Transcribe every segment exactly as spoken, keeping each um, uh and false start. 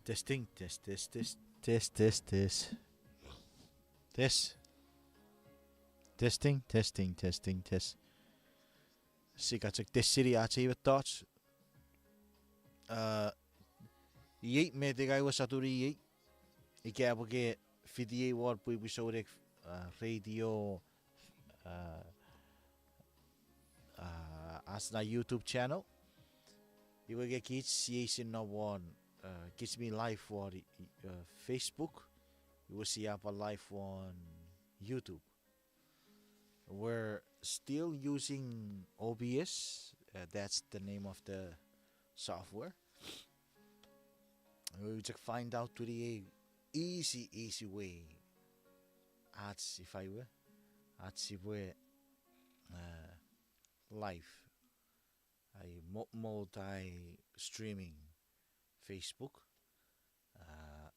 Testing, test, test, test, test, test, test. Test. Testing, testing, testing, test. Sika chok test sini ach ei mettoch. Uh, iei met ika iwe satuni iei. Ika pwe ke fitiei won pwipwi souneng, uh, radio, uh, uh, ach na YouTube channel. Iwe ke kich siei sinna won, uh, kich mi live won, uh, Facebook. Iwe sia pwan live won YouTube. We're still using O B S. Uh, that's the name of the software. We just find out today a easy, easy way. Ach sipwe, ach sipwe, uh, live. A mo-, multi streaming Facebook, uh,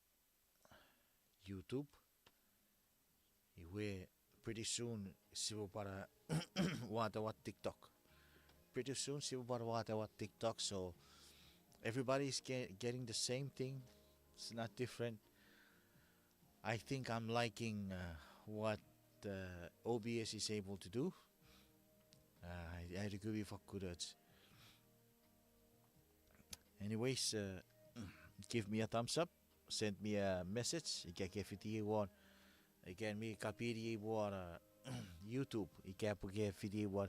YouTube. Iwe pretty soon sipwe pwan, uh, wata won TikTok. Pretty soon sipwe pwan wata won TikTok. So everybody's get, getting the same thing. It's not different. I think I'm liking, uh, what, uh, O B S is able to do. Uh, I, I agree with Fakudoch. Anyways, uh, give me a thumbs up, send me a message, ika ke fitiei won, ika mi kapini won, uh, YouTube, ika pwe ke fitiei won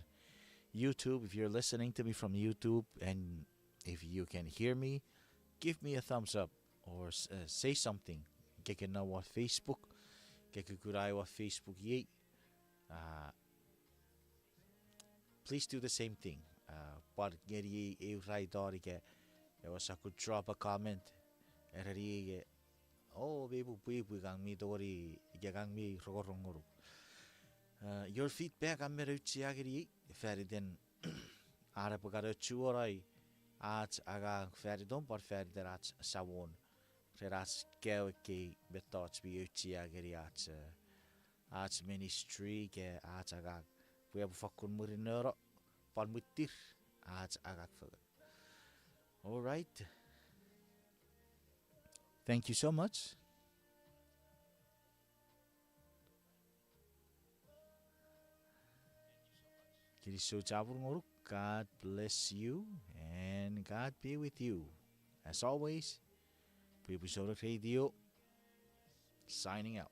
YouTube, if you're listening to me from YouTube, and if you can hear me, give me a thumbs up, or s-, uh, say something. Ika ke no won Facebook, ika ke kuna won Facebook iei, uh, please do the same thing. Uh, pwan ngeni ei, ei right on ika, ewe sa ku drop a comment, ereni ika, oh, mei pwe pwipwi kan mi tongeni, ika kan mi rongorong ngonuk. Uh, your feedback a men auchea ngeniei, faniten, are pwe kan auchuonai, ach angang fanitom, pwan faniten ach Samon, ren ach kaeo ekkei mettoch mi auchea ngeni ach, uh, ach ministry ika ach angang. Pwe epwe fakkun murinno, pwan mwittir ach angang fengen. All right. Thank you so much. Kinisou chapur ngonuk. God bless you and God be with you. As always, Pwipwi Souneng Radio, signing out.